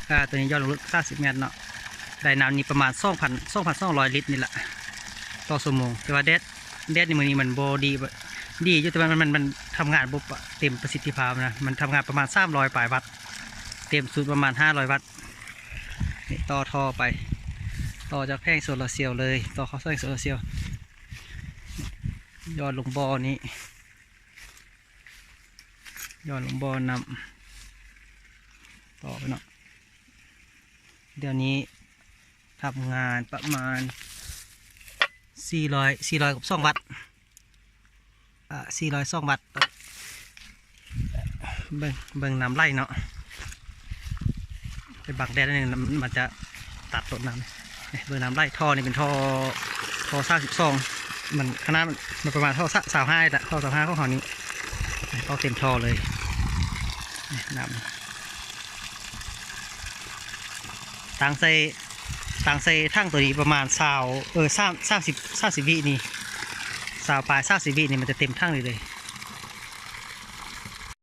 ອ່າ ຕົວນີ້ຢ່ອນລົງເລິກສາມສິບແມັດເນາະ ໄດ້ນ້ຳນີ້ປະມານສອງພັນ ສອງພັນສອງຮ້ອຍລິດນີ້ລະຕໍ່ຊົ່ວໂມງ. ແຕ່ວ່າແດດ ແດດໃນມື້ນີ້ມັນບໍ່ດີ ດີຢູ່ ແຕ່ວ່າມັນ ມັນ ມັນທຳງານບໍ່ປະ ເຕັມປະສິດທິພາບນະ ມັນທຳງານປະມານສາມຮ້ອຍປາຍວັດ ເຕັມສຸດປະມານຫ້າຮ້ອຍວັດ. ນີ້ຕໍ່ທໍ່ໄປ ຕໍ່ຈາກແຜງໂຊລາເຊວເລີຍ ຕໍ່ເຂົ້າແຜງໂຊລາເຊວ ຢ່ອນລົງບໍ່ນີ້ ຢ່ອນລົງບໍ່ນ້ຳຕໍ່ໄປເນາະ. ດຽວນີ້ທຳງານປະມານສີ່ຮ້ອຍ ສີ່ຮ້ອຍກັບສອງວັດ ອ່າ ສີ່ຮ້ອຍສອງວັດ. ເບິ່ງ ເບິ່ງນ້ຳໄຫຼເນາະ ໄປບັງແດດໜ້ອຍໜຶ່ງ ມັນຈະຕັດລົດນ້ຳ. ເບິ່ງນ້ຳໄຫຼ ທໍ່ນີ້ເປັນທໍ່ ທໍ່ສາມສິບສອງ ມັນຂະໜາດມັນປະມານທໍ່ຊາວຫ້າລະ ທໍ່ຊາວຫ້າຂອງເຮົານີ້ ເຂົ້າເຕັມທໍ່ເລີຍ. ນ້ຳຕັ້ງໃສ່ ຕັ້ງໃສ່ຖັງຕົວນີ້ປະມານຊາວ ເອີ ສາມ ສາມສິບ ສາມສິບວິນີ້ ຊາວປາຍ ສາມສິບວິນີ້ ມັນຈະເຕັມຖັງນີ້ເລີຍ.